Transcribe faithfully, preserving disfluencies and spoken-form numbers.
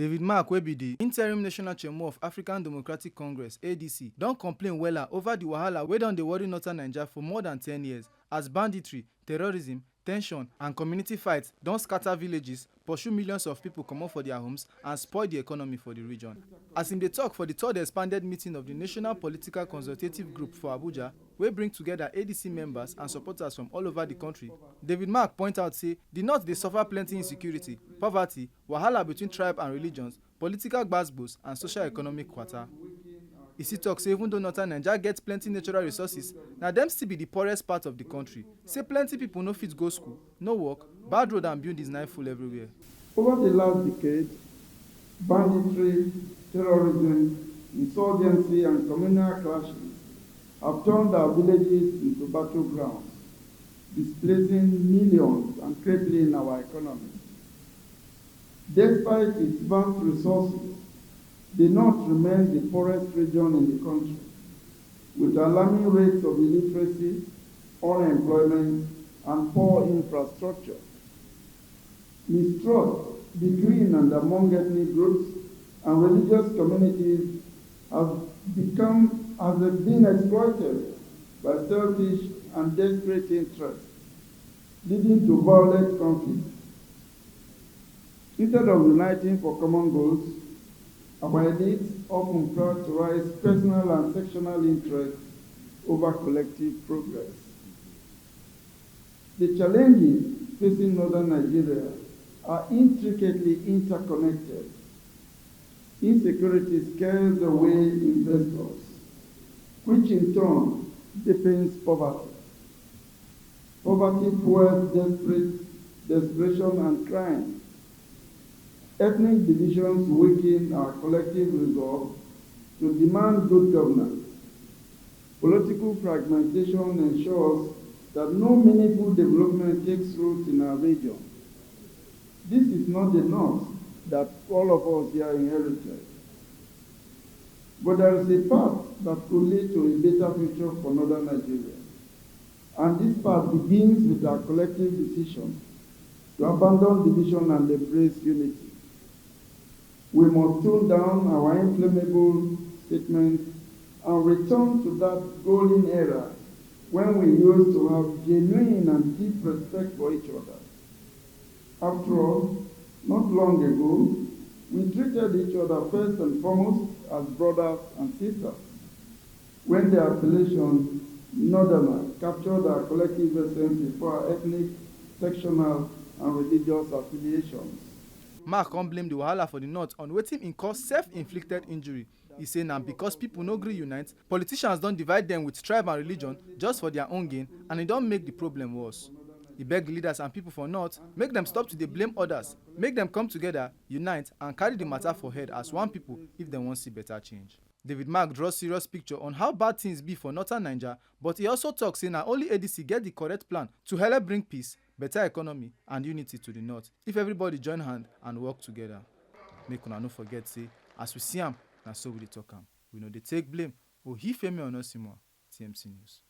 David Mark, wey be di interim national chairman of African Democratic Congress, A D C, don complain wella over di wahala wey don dey worry northern Naija for more than ten years, as banditry, terrorism, tension and community fights don scatter villages, pursue millions of pipo comot for dia homes and spoil di economy for di region. As im dey tok for di third expanded meeting of di National Political Consultative Group for Abuja, wey bring togeda A D C members and supporters from all over di kontri, David Mark point out say di north dey suffer plenty insecurity, poverty, wahala between tribe and religions, political gbasgbos and social economic kwata. E still tok say even though northern Naija get plenty natural resources, na dem still be di poorest part of di kontri. Say plenty pipo no fit go school, no work, bad road and buildings na im full everywhere. Over the last decade, banditry, terrorism, insurgency, and communal clashes have turned our villages into battlegrounds, displacing millions and crippling our economy. Despite its vast resources, the North remains the poorest region in the country, with alarming rates of illiteracy, unemployment, and poor infrastructure. Mistrust between and among ethnic groups and religious communities has become has been exploited by selfish and desperate interests, leading to violent conflicts. Instead of uniting for common goals, our elites often prioritize personal and sectional interests over collective progress. The challenges facing northern Nigeria are intricately interconnected. Insecurity scares away investors, which in turn deepens poverty. Poverty fuels desperate, desperation and crime. Ethnic divisions weaken our collective resolve to demand good governance. Political fragmentation ensures that no meaningful development takes root in our region. This is not the north that all of us here inherited. But there is a path that could lead to a better future for northern Nigeria. And this path begins with our collective decision to abandon division and embrace unity. We must tone down our inflammable statements and return to that golden era when we used to have genuine and deep respect for each other. After all, not long ago, we treated each other first and foremost as brothers and sisters. When the appellation Northerner captured our collective essence before our ethnic, sectional, and religious affiliations. Mark come blame di wahala for di north on wetin im call self-inflicted injury. E say na because pipo no gree unite, politicians don divide dem with tribe and religion just for dia own gain, and e don make di problem worse. E beg di leaders and pipo for north make dem stop to dey blame odas, make dem come togeda, unite and carry di mata for head as one pipo if dem wan see beta change. David Mark draw serious picture on how bad tins be for northern Naija, but e also tok say na only A D C get di correct plan to helep bring peace, beta economy and unity to di north if everybody join hand and work togeda. Make una no forget say as we see am, na so we dey tok am. We no dey take blame. Ohifemi Onosimo, T M C News.